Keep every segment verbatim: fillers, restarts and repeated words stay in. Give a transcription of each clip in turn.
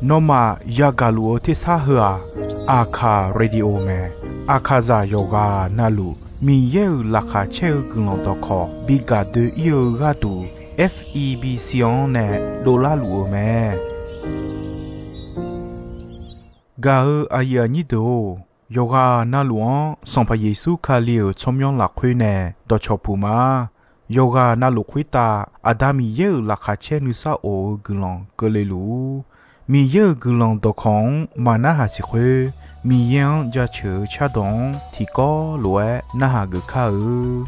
Nawmaf yagaq luf-eu tersar heu-aq, Aqkaq Radio mae. Aqkaqzaq yawqghaq navluf Miqyaer-euq laqkhaq caer-eu guiqlanq dawqkawq bi gaq doe-ir-eu gharduq, F E B C-anr nae dovlar luf-eu mae. Gaq-eu aqyuif aqnyir deuq-or, yawqghaq navluf-anr Sanqpaq Yeqsur Kali-euq tsawrmyanr lafkhoer nae dawqcawq puq ma. Yawqghaq navluf khoertav Aqda Miqyaer-euq laqkhaq caer nuisar of-eu guiqlanq keuvle luf-ur. Miqyaer-euq guiqlanq dawqkawq-anr maqnarhaq siq khoer, Miqyaer-anr jaceuq-eu cardawq-anr tiqkawv lof-aer narhaq geuf kar-eu.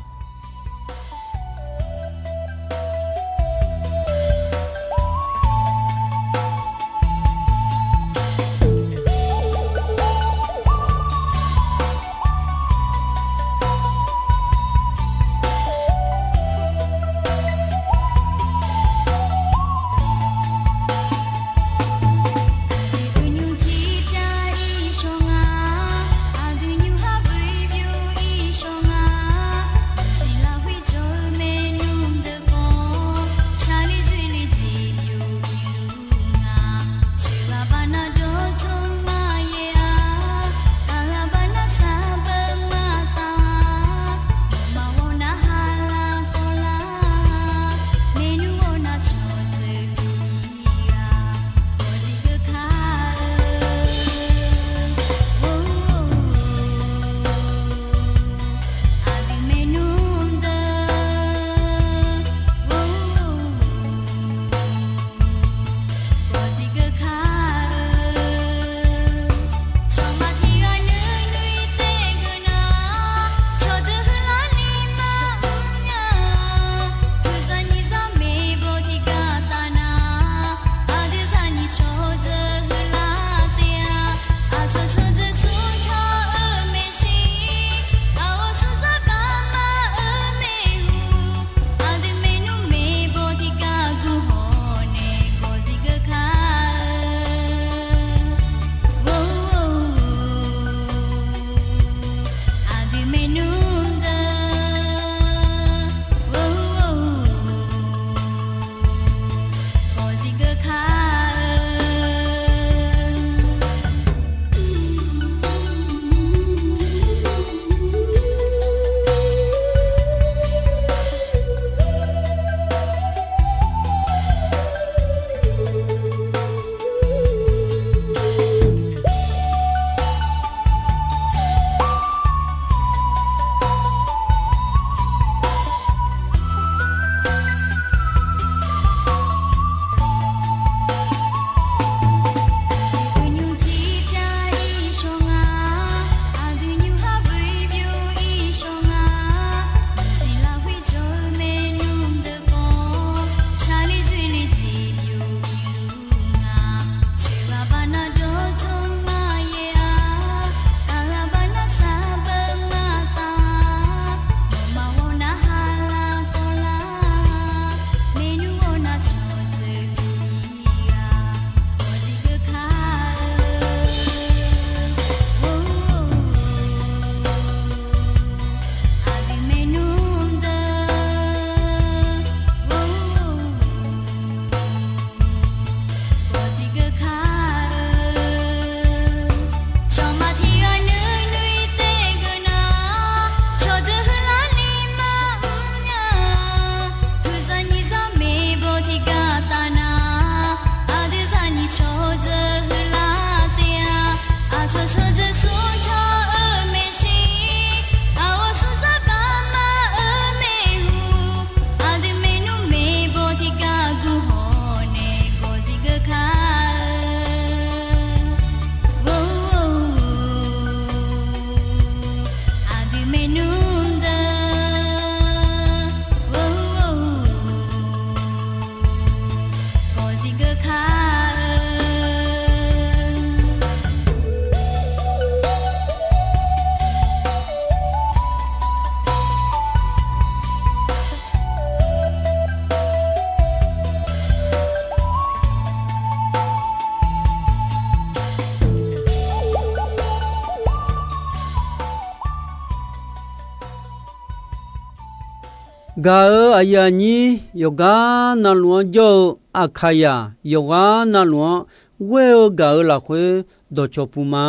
Gaq-euq aqyuif aqnyir yawqgar navluf-anr jawr-eu Aqkaqyaq yawqghaq navluf-anr ghoer-eu gaq-euq lafkhoer dawqcawq puq ma.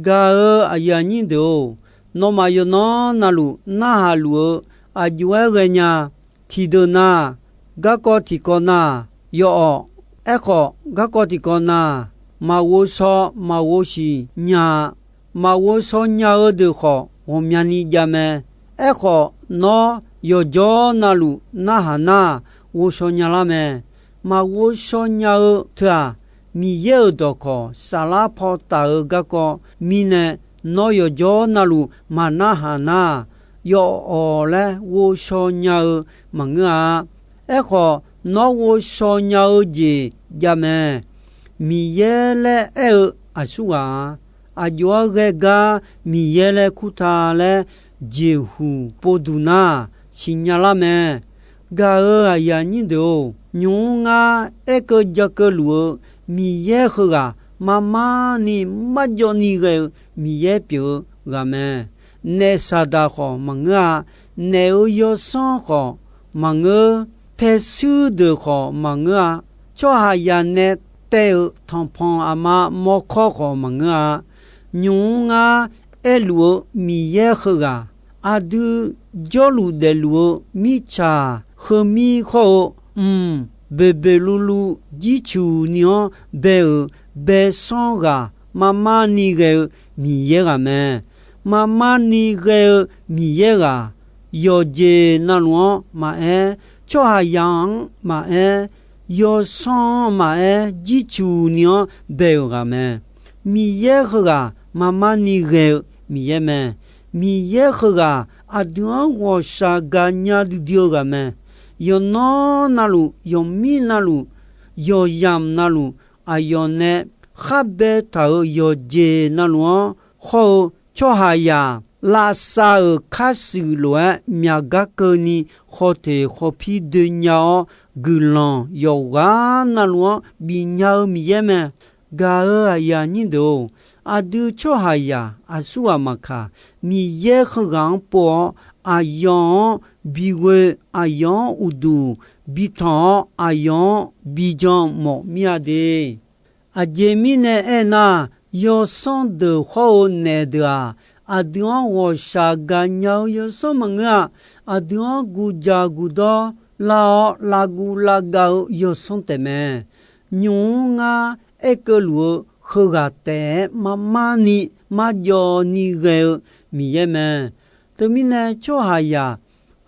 Gaq-euq aqyuif aqnyir deuq-or, nawmaf yawqnan navluf narhaq luf-eu aq jov-aer ghaenya. Tiqdeuq na, garkawv tiqkawv na, yawawq. Aerkhawf, garkawv tiqkawv na, maqghov shaw maqghov siq nya-a. Maqghov shaw nya-eu deuq khawf, ghawqmyani jav mae. Aerkhawf, nawr yawqjawr navluf narhaq nar, ghovshaw nyalar mae. Maqghov shaw nya-eu teu-aq, Miqyaer-euq dawqkawq saflar paw taf-eu garkawv mirnae, nawr yawqjawr navluf maqnarhaq nar, yawawq laer ghovshaw nya-eu maqngeur-a. Aerkhawf, nawr ghovshaw nya-eu jeq jav mae. Miqyaer laer aer-eu aqsurghaq-a. Aq jov-aer ghae gar Miqyaer laer kurtav laer jeqhuq povduq nar, siqnya lar mae. Gaq-euq aqyuif aqnyir deuq-or, nymq-mr ngar aerkeuv jakeuv luf-eu Miqyaer heughaq marmar ni marjawv ni ghae-eu Miqyaer pyeuf-eu ghaq mae. Naef saqdaq khawf maqngeur-a. Naef-euq yawsanr khawf maqngeur. Paershuir deuq khawf maqngeur-a. Tsawrhaqzaq nae taev-euq tanqpanq aqma mawrkawr khawf maqngeur-a. Nymq-mr ngar aerluf-eu Miqyaer heughaq, aqdui jawrluf daefluf-eu mirtsaq heumir khawr-eu, mq, boeqboeq luvluv jircuq ni-anr bae-euq baesanr ghaq marmar ni ghae-eu Miqyaer ghaq mae. Marmar ni ghae-eu Miqyaer ghaq, yawqjeq navluf-anr maqaer, tsawrhaqzaq-anr maqaer, yawsanr-anr maqaer, jircuq ni-anr bae-euq ghaq mae. Miqyaer heughaq marmar ni ghae-eu Miqyaer mae. Miqyaer heughaq aqdui-anr ghawqshaq gaqnya duidui-eu ghaq mae. Yawqnan navluf, yawqmir navluf, yawqyamq navluf, aqyawf nae khar baetaq-euq yawqjeq navluf-anr hawr-eu tsawrhaqzaq lavsav-euq kharshuif lof-aer myaq gar keuvni khawteq khawpir doenya-awr, guiqlanq yawqghaq navluf-anr bifnya-eu Miqyaer mae. Gaq-euq aqyuif aqnyir deuq-or, aqdui tsawrhaqzaq aqsurghaq maqkaq, Miqyaer heughaq-anr pov-awr, aqyawf-anr bighoe, aqyawf-anr uqduq bitanq-awr, aqyawf-anr bijan mawf mir-a de. Aqjeq mirnae aernar, yawsanr deuq hawr-eu naef deuq-aq, aqdui-anr ghawqshaq gaqnya-eu yawsanr maqngeur-a. Aqdui-anr guqjaq guqdawr lar-awr, lavguv lavgav-eu yawsanr taefmae. Nymq-mr ngar aerkeuv luf-eu heughaq taef-aer marmar ni marjawv ni ghae-eu Miqyaer mae. Teumirnae tsawrhaqzaq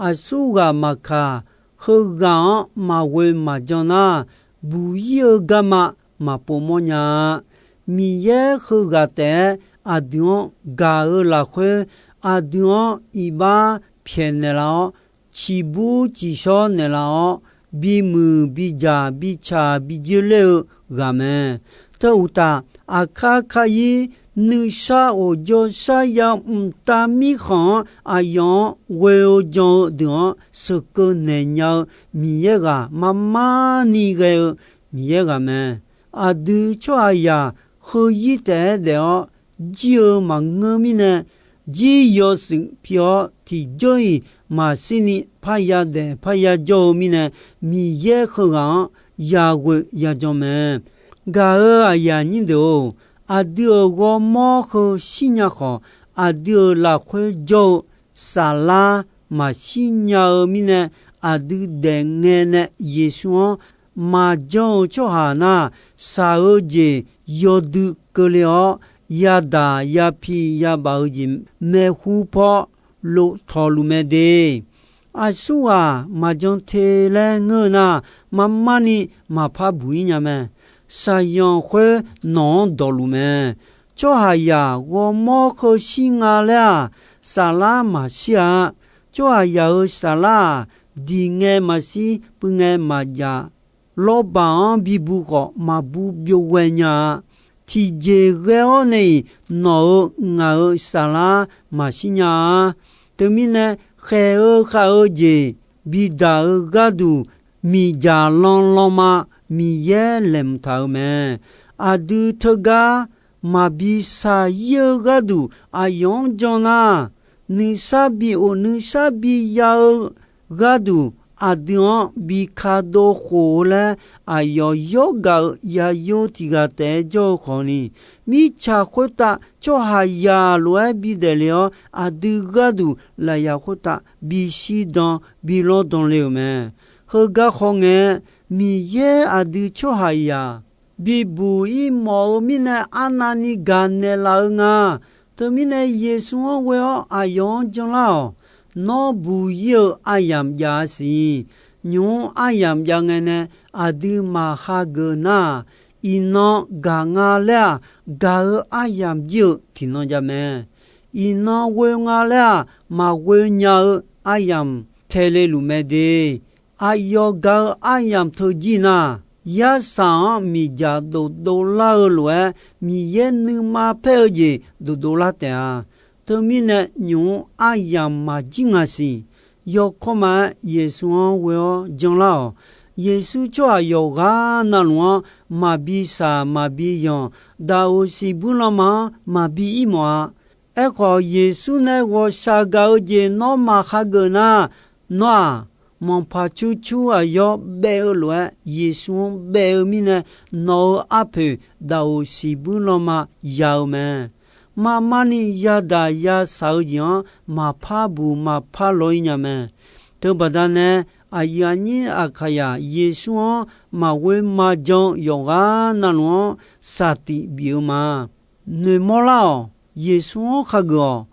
aqsurghaq maqkaq, heughaq-anr maqghoe maqjan nar, buq ir-eu garma maqpov mawrnya-a. Miqyaer heughaq taef-aer aqdui-anr gaq-eu lafkhoer, aqdui-anr iqbax pyaeqnaeq laf-awr, ciqbur ciqshawr naeqlaf-awr, bimuiq bidzaq bicaq bijoer ler-eu ghaq mae. Teu uqtaf, aqkar kar-ir nuisar ghawqjawr sharya mqtav mirkhanq-anr aqyawf-anr ghoe-eu jan-eu deuq-anr sheuqkeuv naeq nya-eu Miqyaer ghaq marmar ni ghae-eu Miqyaer ghaq mae. Aqdui tsawrhaqzaq heu-ir taef-aer daef-awr jir-eu maqngeur mirnae, jir yawshuif pi-awr tiqjawr-iq maqshir ni parya daef parya jawr-eu mirnae, Miqyaer heughaq-anr yaghoe yajan mae. Gaq-euq aqyuif aqnyir deuq-or, aqdui-euq ghawrmawr heu shirnya khawf, aqdui-euq lafkhoer jawr-eu saflar maqshir nya-eu mirnae, aqdui daefngae nae Yeqsur-anr maqjanr-eu tsawrhaq nar, shaq-eu jeq yawdui keuvle-awr, yadaq yapi yabaf-eu jeq maeqhu paw lof tawqluf mae de. Aqsurghaq maqjan te laer ngeur-eu nar, marmar ni maqpar buq-ir nya mae. Shaqzanq khoer nawq-anr dawqluf mae. Tsawrhaqzaq ghawrmawr heu shir nga laer-aq, saflar maqshir-a. Tsawrhaqzaq-euq saflar-aq, diq ngae maqshir, puiv ngae maqjaf, lawrbaq-anr bibu khawf maqbu byov ghae nya-a. Tiqjeq ghae-awr nae-iq nawq-euq ngaq-euq saflar maqshir nya-a. Teumirnae, khaeq-eu khav-eu jeq bidaq-eu gharduq, miqdzaq lanlanma Miqyaer laeqhmq taq-euq mae. Aqdui teugar maqbi shaqzir-eu gharduq aqyawf-anr jan nar, nuisar bi of nuisar bi ya-eu gharduq aqdui-anr bi kadov khof-eu laer, aqyawf yawrgaq-eu yayor tiq ghaq taef-aer jawr-eu khawfni, mirtsaq khoertav tsawrhaqzaq lof-aer bidaef le-awr, aqdui gharduq lafyaq khoertav bishir dan bi lawrdan le-euq mae. Heugar khawf ngae, Miqyaer aqdui tsawrhaqzaq bibuq ir mawf-eu mirnae arnavni gaqnaeq laf-eu nga. Teumirnae Yeqsur-anr ghoe-awr aqyawf-anr janlar-awq. Nawr buq ir-eu aryamq jav-a siq. Nymq-mr aryamq jav ngae nae aqdui maqhageuf nar-aq, iqnan gaq nga laer-aq, gaq-eu aryamq jir-eu tiqnan jav mae. Iqnan ghoe nga laer-aq, maqghoe nya-eu aryamq tae le luf mae de. Aqyawf gaq-eu aryamq teu jir nar, yarsaq-anr miqdzaq dofdov lar-eu lof-aer, Miqyaer nuima paer-eu jeq dofdov lar taef-a. Teumirnae nymq-mr aryamq maqjir nga siq. Yawkawr ma-aer Yeqsur-anr ghoe-awr janlar-awq. Yeqsur tsawrhaq yawqghaq navluf-anr maqbi shaq maqbi yanq, daqoq siqbuir lanma-anr maqbi ir mawf-a. Aerkhawf, Yeqsur nae ghawqshaq gaq-eu jeq nawr maqhageuf nar, nawr-aq, manqpaq cur cur aqyawf baev-eu lof-aer, Yeqsur-anr baev-eu mirnae, nawq-euq arpoeq daqoq siqbuir lanma ya-eu mae. Marmarni yadaq yashaq-eu jeq-anr maqpar buq maqpar law ir nya mae. Teubaqda nae, aqyuif aqnyir Aqkaqyaq Yeqsur-anr maqghoe maqjan-eu yawqghaq navluf-anr saqtif bif-eu ma. Noeqmawr lar-awq. Yeqsur-anr khageuf-awq.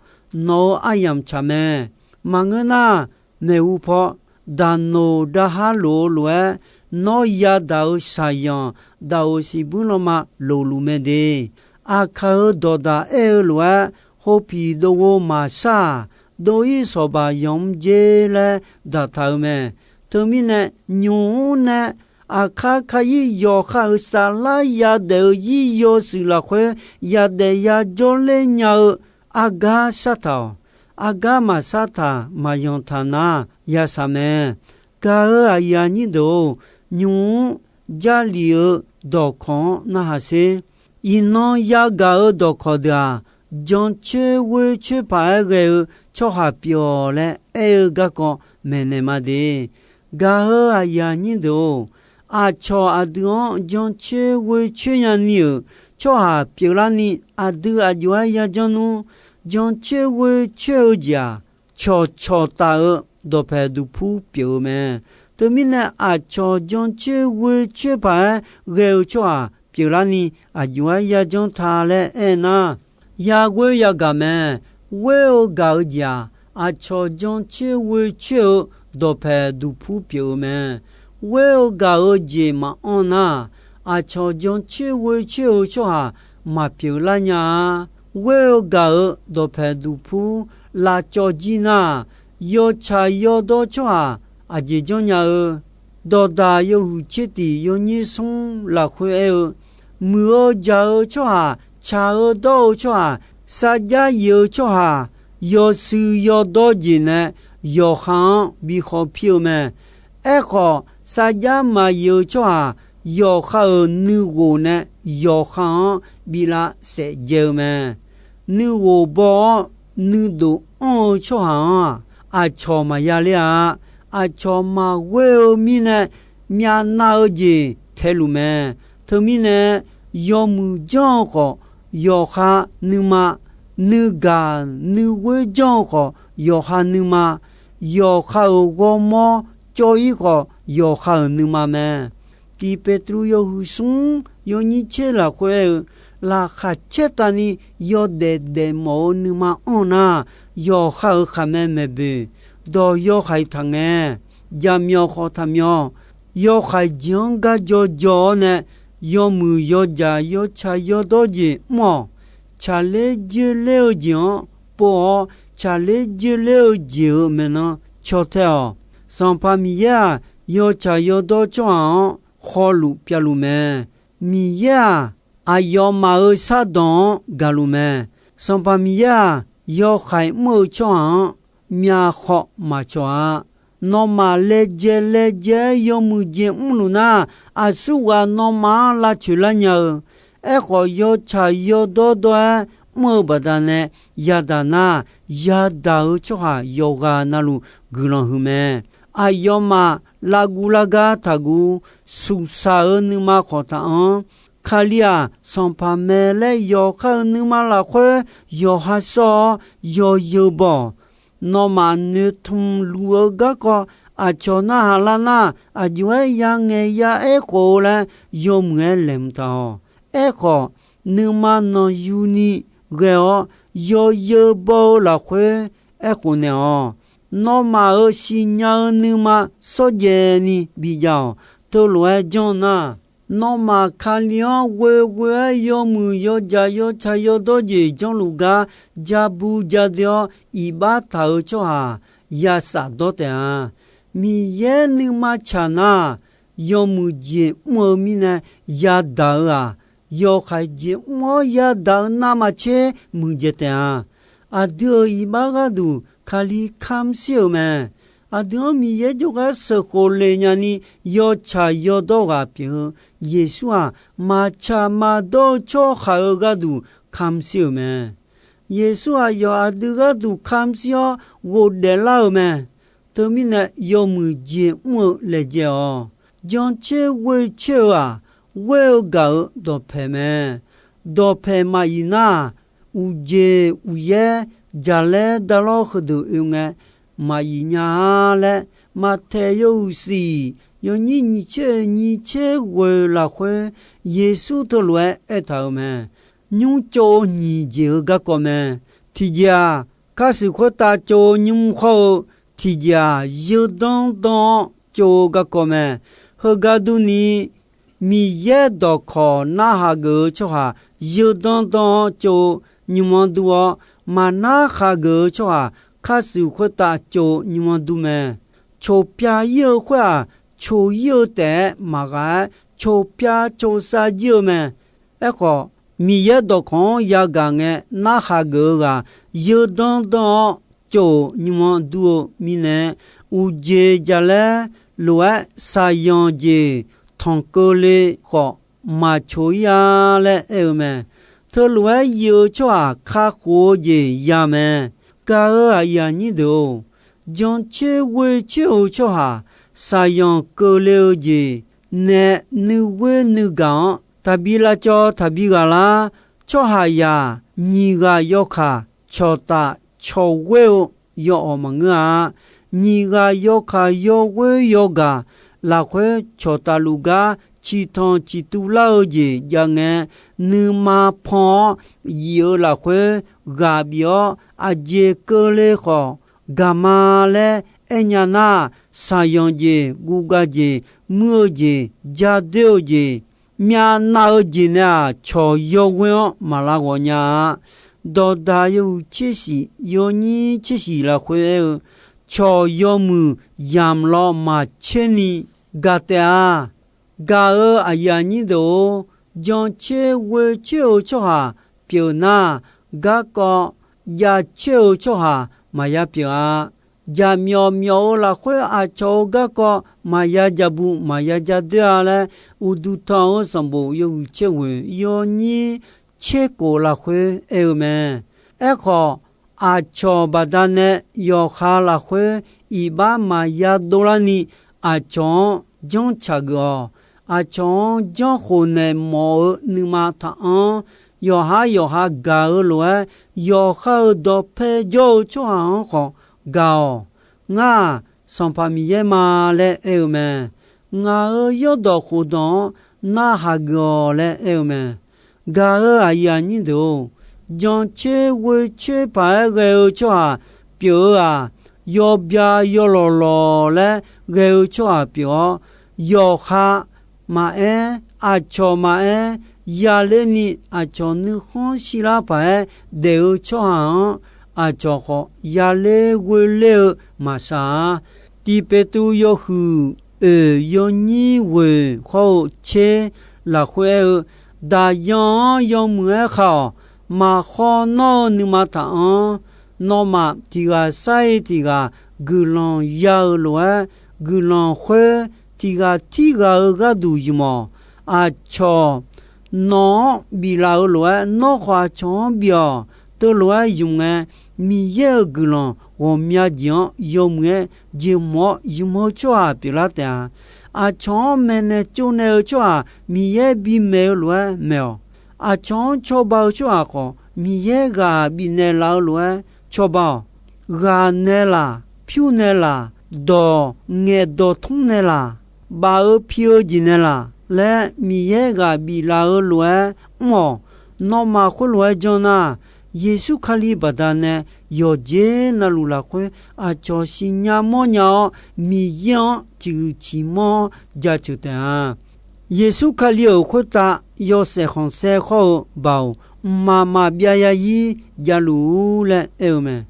Nawq-euq aryamq tsaq mae. Maqngeur nar, maeqhu paw daqnoq daqhar lof-eu lof-aer, nawr yadaq-euq shaqyanq daqoq siqbuir lanma loqluf mae de. Aqkaq-euq dawqdaq aer-eu lof-aer, khopiq dov ghov maqshar-aq, dov-ir sawqbaq yanq mr jer laer daqtaq-eu mae. Teumirnae, nymq-mr nae aqkar kayir yawqha-euq saflar yadaef-eu yir yawshuif lafkhoer yadaef yajawr ler nya-eu argar shartaq-awq. Argar maqshar taq maqyanq taq nar, yashaq mae. Gaq-euq aqyuif aqnyir deuq-or, nymq-mr Jarlif-eu dawqkawq-anr narhaq sher. Iqnan yagaq-euq dawqkawq deuq-aq, jancoer ghoer coer paq-aer ghae-eu tsawrhaq pyeuf-awq laer aer-eu garkawv maeqnaeq ma de. Gaq-euq aqyuif aqnyir deuq-or, aqcawq aqdui-anr jancoer ghoer coer nya ni-euq tsawrhaq pyeuflarni, aqdui aqjox-aer yajanr nmr. Jancoer ghoer coer-eu jeq-aq, cawqcawq taf-eu dawqpaeq duqpur pyeuf-eu mae. Teumirnae, aqcawq jancoer ghoer coer paq-aer ghae-eu tsawrhaq pyeuflarni, aqjox-aer yajanr ta laer aernar, yaghoer yagaq mae. Ghoer-eu gaq-eu jeq-aq, aqcawq jancoer ghoer coer-eu dawqpaeq duqpur pyeuf-eu mae. Ghoer-eu gaq-eu jeq maqanr nar, aqcawq jancoer ghoer coer-eu tsawrhaq maqpyeuf lar nya-a. Ghoer-eu gaq-eu dawqpaeq duqpur lavcawv jir nar, yawtsaq yawdawr tsawrhaq aqjeq janrnya-eu. Dawqdaq yawhuiq tser tiq yawnyir smr lafkhoer aer-eu, muiq-eu jaq-eu tsawrhaq, tsaq-eu dawr-eu tsawrhaq, sarjax yif-eu tsawrhaq, yawshuif yawdawr jeq nae yawqha-anr bi khawf pir-eu mae. Aerkhawf, sarjax maqyif-eu tsawrhaq, yawqha-euq nuighof nae yawqha-anr bi lav saef dzae-eu mae. Nuighof baw-awr nuidof anr-eu tsawrhaq-anr-aq, aqcawq maqya ler-a. Aqcawq maqghoer-eu mirnae, myavnav-eu jeq taeluf mae. Teumirnae, yawmuiq janr-eu khawf, yawqha nuima, nuigaq nuighoer janr-eu khawf, yawqha nuima, yawqha-euq ghawrmawr cawv-ir khawf, yawqha-euq nuima mae. Tiq Peqtruv yawhuiq smr yawnyir tser lafkhoer aer-eu, laqkhaq caertavni yawdaef daefmawf-eu nuima anr nar, yawqha-euq khaqmae maeqboeq dawq yawhaiq taqngae, jaqmyawf khawf taqmyawf, yawhaiq jeq-anr gar jaw jaw-awr nae, yawmuiq yawjaq yawtsaq yawdawr jeq mr-awq. Tsaqler joerler-eu jeq-anr pov-awr, tsaqler joerler-eu jeq-euq maeqnan caw tae-awq. Sanqpaq Miqyaer-aq, yawtsaq yawdawr tsawrhaq-anr hawluf pyavluf mae. Miqyaer-aq, aqyawfmaf-euq shardawq-anr gaqluf mae. Sanqpaq Miqyaer-aq, yawhaiq mr-eu tsawrhaq-anr myavkhawv maqcawq-a. Nawmaf laejae laejae-aer yawmuiq jeq mrluf nar, aqsurghaq nawmaf-anr lavcoeq lar nya-eu. Aerkhawf, yawtsaq yawdawr dawr-aer mr-eu baqdanae yadaq nar, yadaq-eu tsawrhaq yawqghaq navluf guiqlanq huiq mae. aqyawfmaf lavguv lar gar taqguv. Suqsaq-euq nuima khawf taq-anr. Kali-aq, sanqpaq mae laer yawqha-euq nuima lafkhoer yawqha sawr-awr, yawzeu baw-awq. Nawmaf noeqtmq luf-eu garkawv aqcawq narhaq lar nar, aqjox-aer yangaeq ya aerkhof-eu laer yawmuiq-aer laeqhmq taq-awq. Aerkhawf, nuima nanqyuni ghae-awr, yawzeu baw-eu lafkhoer aerkhof naeq-awq. Nawmaf-euq siqnya-eu nuima shawrjaev ni bijav-awq. Teulof-aer janr nar, nawmaf Kali-anr ghoeghoe-aer yawmuiq yawdzaq yawtsaq yawdawr jeq janrluf gar, ja bu ja doe-awr iqbax taq-euq tsawrhaq ya shafdawr taef-a. Miqyaer nuima tsaq nar, yawmuiq jeq mr-eu mirnae yadaq-eu-aq, yawqha jeq mr-awr yadaq-eu navmaqtser muiqdzaeq taef-a. Aqdui-euq iqbax gharduq Kali kamr shir-euq mae. Aqdui-anr Miqyaer jawrgar sheuqkhof le nyani yawtsaq yawdawr ghaq pyeuf-eu Yeqsur-aq, maqtsaq maqdawr-eu tsawrhaq-euq gharduq kamr shir-euq mae. Yeqsur aqyawf aqdui gharduq kamr shir-awr ghofdaef lar-euq mae. Teumirnae yawmuiq jeq mr-eu laejae-awq. Jantser ghoetser-eu-aq, ghoer-eu gaq-euq dawqpaeq mae. Dawqpaeq maqyif nar, uqjeq uqyaer jaqlaer dalawr heudeuq oe ngae, maqyif nya-a laer, Maqtaeq yawhuiq siq yawnyir nyiq tser oe nyiq tser ghoeq lafkhoer, Yeqsur teulof-aer aertaq-euq mae. Nymr tsov-eu nyiq jeq-eu garkawv mae. Tiqjeq-aq, kharshuif khoertav tsov-eu nymr hawr-eu, tiqjeq-aq, zeudanr danr-awr tsov-eu garkawv mae. Heugar durni, Miqyaer dawqkawq narhaq geuf-eu tsawrhaq zeudanr danr-awr tsov-eu nymr-anr dur-awr, maqnar haq geuf-eu tsawrhaq kharshuif khoertav tsov-eu nymr-anr dur mae. Coqpyav ir-eu khoer-aq, coq ir-eu taef-aer maqghaq-aer, coqpyav coqsav jir-eu mae. Aerkhawf, Miqyaer dawqkawq-anr yagaq ngae narhaq geuf-eu ghaq zeudanr danr-awr tsov-euq nymr-anr dur-eu mirnae, uqjeq jaqlaer lof-aer saqyanq jeq tanqkeuvle khawf maqcoq ir-a laer aer-eu mae. Teulof-aer yif-eu tsawrhaq kakhof-eu jeq ya mae. Gaq-euq aqyuif aqnyir deuq-or, jantser ghoetser-eu tsawrhaq saqyanq keuvle-eu jeq nae nuighoer nuigaq-anr taqbi lavcawv taqbi ghaq lar. Tsawrhaqzaq nyiq ghaq yawkaq cawqtaf cawqghoer-eu yawawq maqngeur-a. Nyiq ghaq yawkaq yawghoer yawgaq lafkhoer cawqtaf luf gar ciqtanq ciqtuv lar-eu jeq jav ngae, nuima pan-awr yif-eu lafkhoer ghaq bif-awr aqjeq keuvle khawf gaq ma laer aernya nar, saqyanq jeq, guvgav jeq, muir-eu jeq, jadoer-eu jeq, myavnav-eu jeq nae-aq, cawq yawghoer-anr maq lav ghawq nya-a. Dawqdaq yawhuiq tser shif yawnyir tser shif lafkhoer aer-eu, cawq yawmuiq yamq law maqtser ni gaq taef-a. Gaq-euq aqyuif aqnyir deuq-or, jantser ghoetser-eu tsawrhaq pyeuf nar, garkawv javtser-eu tsawrhaq maqya pyeuf-a. Jaqmyawf myawf-eu lafkhoer aqcawq-euq garkawv maqya jabu maqya jadoer-a laer, Uqduq tanq-eu sanqbof yawhuiq tser ghoeq yawnyir tser kof lafkhoer aer-eu mae. Aerkhawf, aqcawq baqdanae yawqha lafkhoer iqbax maqya dovlarni, aqcawq-anr janrtsaq geuf-awq. Aqcawq-anr janr khof naeq mawf-eu nuima taq-anr, yawqhar yawqha gaq-eu lof-aer, yawqha-euq dawqpae jawr-eu tsawrhaq-anr khawf gaq-awq. Ngar-aq, Sanqpaq Miqyaer ma laer aer-eu mae. Ngaq-euq yawrdawq khofdawq-anr narhaq geuf-awq laer aer-eu mae. Gaq-euq aqyuif aqnyir deuq-or, jantser ghoetser paq-aer ghae-eu tsawrhaq pyeuf-eu-aq, yawbya yawlawq lawq laer ghae-eu tsawrhaq pyeuf-awr, yawqha maqaer, aqcawq maqaer, yaler ni aqcawq nuikhanr shirlar paq-aer daef-eu tsawrhaq-anr, aqcawq khawf yaler ghoeler-eu maqsaq-a. Tiqpeqtuv yawhuiq oeq yawnyir ghoeq hawr-eu tser lafkhoer aer-eu, Daqyan-anr yawmuiq-aer kha-awq. Maqkhawr nawr-eu nuima taq-anr, nawmaf tiq ghaq sar-iq tiq ghaq guiqlanq ya-eu lof-aer, guiqlanq khoer tiq ghaq tirghaq-eu gharduq ymq-awq. Aqcawq nawq-anr biflaf-eu lof-aer, nawr khawf aqcawq-anr bif-awq. teulof-aer ymq ngae, Miqyaer-euq guiqlanq ghawqmya jeq-anr yawmuiq-aer jeqmawf-awr ymq-eu tsawrhaq pyeuflar taef-a. Aqcawq-anr maeqnaeq tsovnaeq-eu tsawrhaq Miqyaer bimaeq-eu lof-aer maeq-awq. Aqcawq-anr cawba-eu tsawrhaq khawf, Miqyaer ghaq bifnaeq laf-eu lof-aer cawba-awq. Ghaqnaeq laq, pyurnaeq laq, dawq ngaeqdawq tmr naeq laq, baf-eu pi-eu jeq naeq laq laer Miqyaer ghaq biflaf-eu lof-aer mr-awq. Nawmaf khoerlof-aer janr nar, Yeqsur Kali baqdanae yawqjeq navluf lafkhoer aqcawq siqnya mawrnya-awr, Miqyaer-anr ciqhuiq ciqmanr-awr jaceuq taef-a. Yeqsur Kali-euq khoertav yawshaef khanqsaer khawr-eu Baoq mqmaq maqbyav zarzir javluf-ur laer aer-eu mae.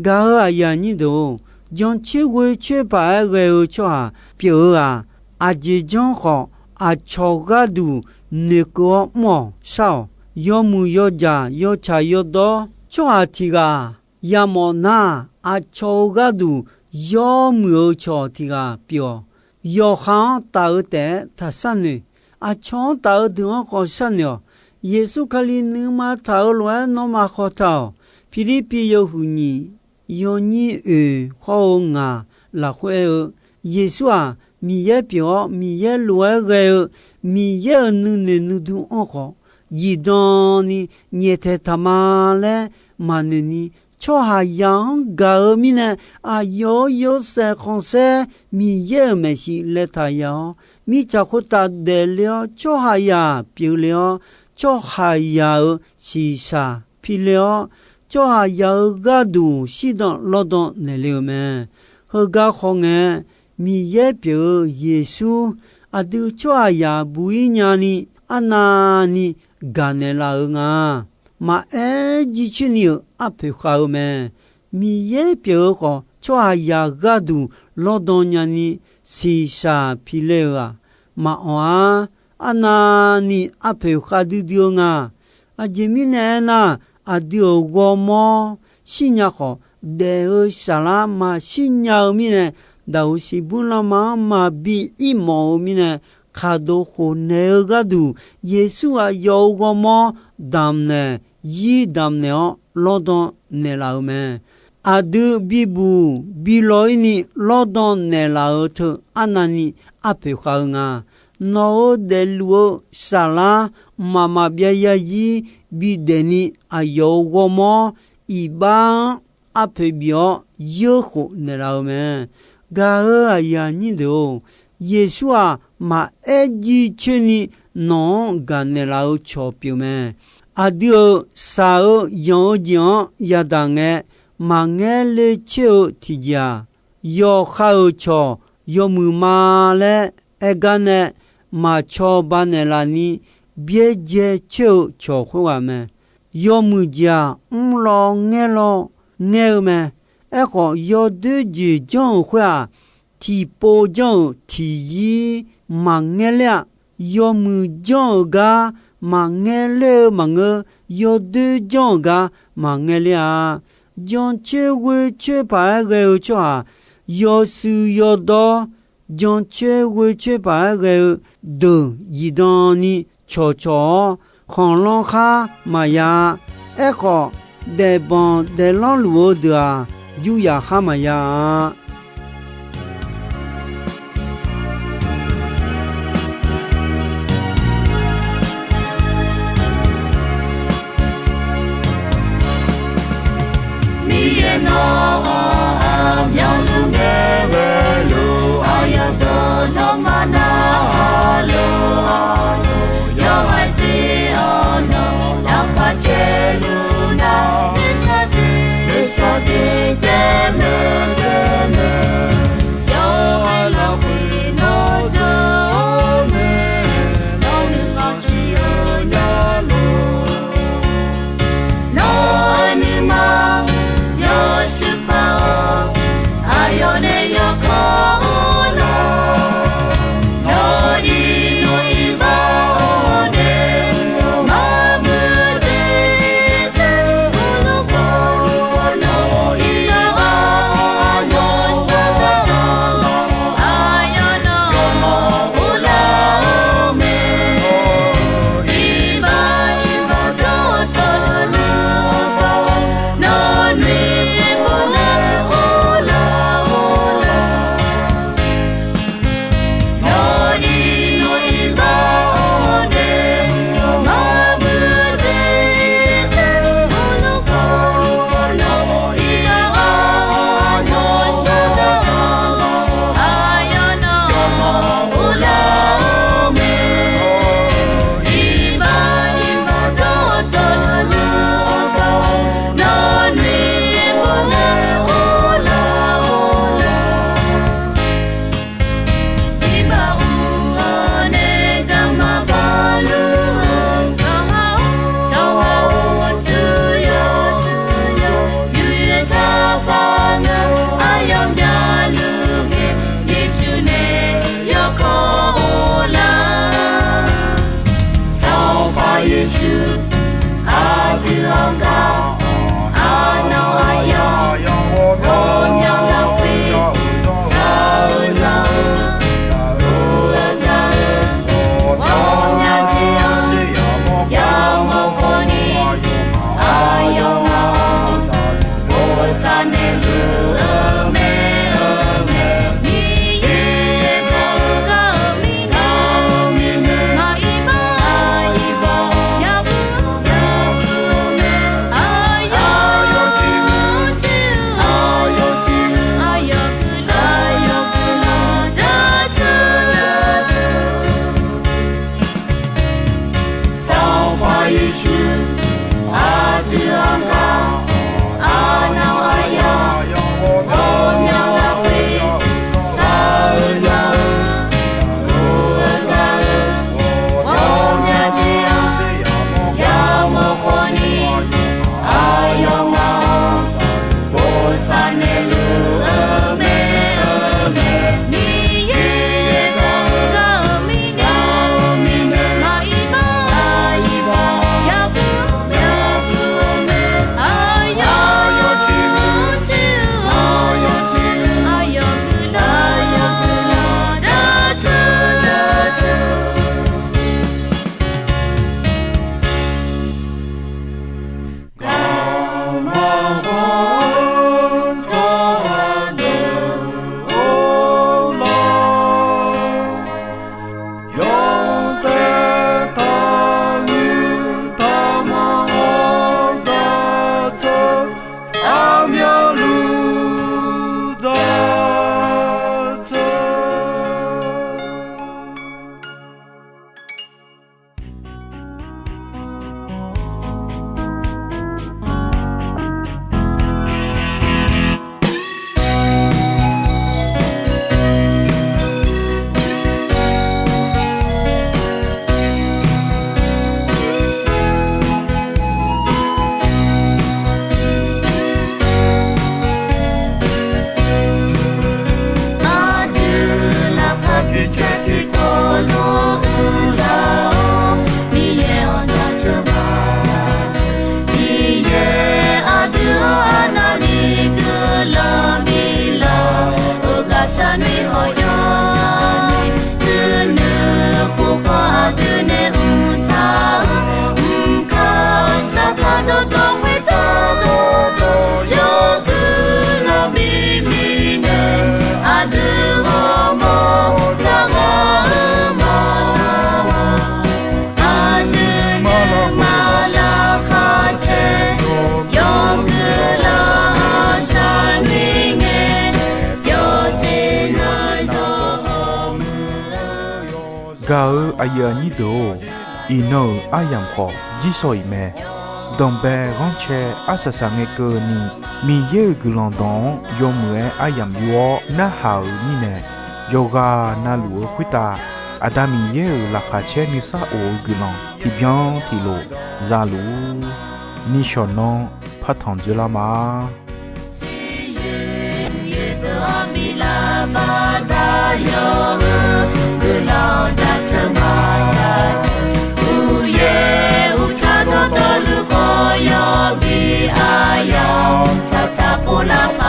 Gaq-euq aqyuif aqnyir deuq-or, jancoer ghoer coer paq-aer ghae-eu tsawrhaq pyeuf-eu-aq, aqjeq janr khawf aqcawq gharduq noeqkeuv-awr mr-awq shar-awq. Yawmuiq yawjaq yawtsaq yawdawr tsawrhaq tiq ghaq yamawf nar, aqcawq-euq gharduq yawmuiq-eu cawq tiq ghaq pyeuf-awq. Yawqha-anr taf-eu taef-aer taqshar noeq. Aqcawq-anr taf-eu deuq-anr khawf sharnoeq-awq. Yeqsur Kali nuima taq-eu lof-aer nawmaf khawf taq-awq. Pirlirpiv yawhuiq nyiq yawnyir oeq hawr-eu ngaq lafkhoer aer-eu, Yeqsur-aq, Miqyaer pyeuf-awr Miqyaer lof-aer ghae-eu Miqyaer-euq nuinoeq nuidur-anr khawf, zifdan ni nyaeftaeq taq ma laer maqnoeq ni, tsawrhaqzaq-anr gaq-eu mirnae, aqyawf-euq yawshaef khanqsaer Miqyaer-euq maeqshi laetaq ya-awr, mirtsaq khoertav daefle-awr, tsawrhaqzaq pyeufle-awr, tsawrhaqzaq-euq shiqshaq pile-awr, tsawrhaqzaq-euq gharduq shirdan lawrdan naeqle-euq mae. Heugar khawf ngae, Miqyaer pyeuf-eu Yeqsur aqdui tsawrhaqzaq buq-ir nyani arnavni gaqnaeq laf-eu nga. Maqaer jircoer ni-euq arpoeq khav-eu mae. Miqyaer pyeuf-eu khawf, tsawrhaqzaq gharduq lawrdan nyani shiqshaq pile-euq-aq, maqawq-ar. Arnavni arpoeq khav duidui-eu nga. Aqjeq mirnae aernar, aqdui-euq ghawrmawr shirnya khawf, daef-eu saflar maqshir nya-eu mirnae, daqoq siqbur lanma-anr maqbi ir mawf-eu mirnae, khaqdov khofnaeq-eu gharduq, Yeqsur aqyawf-euq ghawrmawr damqnaeq, zir damqnaeq-awr lawrdan naeqlaf-eu mae. Aqdui bibuq bilaw-ir ni lawrdan naeqlaf-eu teu arnavni arpoeq khav-eu nga. Nawq-euq daefluf-eu saflar mqmaq maqbyav zarzir bidaef ni aqyawf-euq ghawrmawr iqbax-anr arpoeq bif-awr yeurkhof naeqlaf-eu mae. Gaq-euq aqyuif aqnyir deuq-or, Yeqsur-aq, maqaer jircoer ni nawq-anr gaqnaeq laf-eu cawq pyeuf mae. Aqdui-euq shaq-eu yanq-eu jeq-anr yadaq ngae, maqngaer ler coer-eu tiqjeq-aq, yawqha-euq cawq yawmuiq ma laer aer gar nae maqcaw banaeq laf ni byaerdzae coer-eu cawq khoerghaq mae. Yawmuiq jeq-aq, mrlaw ngaerlaw ngaer-eu mae. Aerkhawf, yawdoer jeq janr-euq khoer-aq, tiqpov janr-euq tiqzir maqngaer ler-a. Yawmuiq janr-euq gar maqngaer ler-eu maqngeur, yawdoer janr-euq gar maqngaer ler-a. Jancoer ghoer coer paq-aer ghae-eu tsawrhaq, yawshuif yawdawr, jancoer ghoer coer paq-aer ghae-eu deuq zifdan ni cawqcawq-awr, khanqlanr khar maqya-a. Aerkhawf, daefbanq daeflanr luf-eu deuq-aq, juryaq khar maqya-a. Miqyaer nawr-aq, aqmyanluf ngae ghaeluf, aqyawf deuq nawmaf narhaq lof-aer, yawhaiq jeq-awr nawq lafkhoer caevluf nar, nuisar jeq nuisar jeq taef maeq taef Gaq-eu aqyuif aqnyir deuq-or, iqnan-euq aryamq khawf jirsawq iq mae. Danqbae ghanrcae arsaq saq ngae keuvni, Miqyaer-euq guiqlanq dawq-anr yawmuiq-aer aryamq yur-awr narhaq-euq mirnae, yawqghaq navluf-eu khoertav Aqda Miqyaer-euq laqkhaq caer nuisar of-eu guiqlanq tiqbyan tiqlof za luf-ur. Nishawq nanr partanq dzoerlar ma. Siqyoeq deuq-anr bi lavbaq dar yawq-eu guiqlanq jaceuq ma. Uqyaer uqtsar dawrdawr luf khawf yawbi aqyawf tsaqtsaq pov lar paq.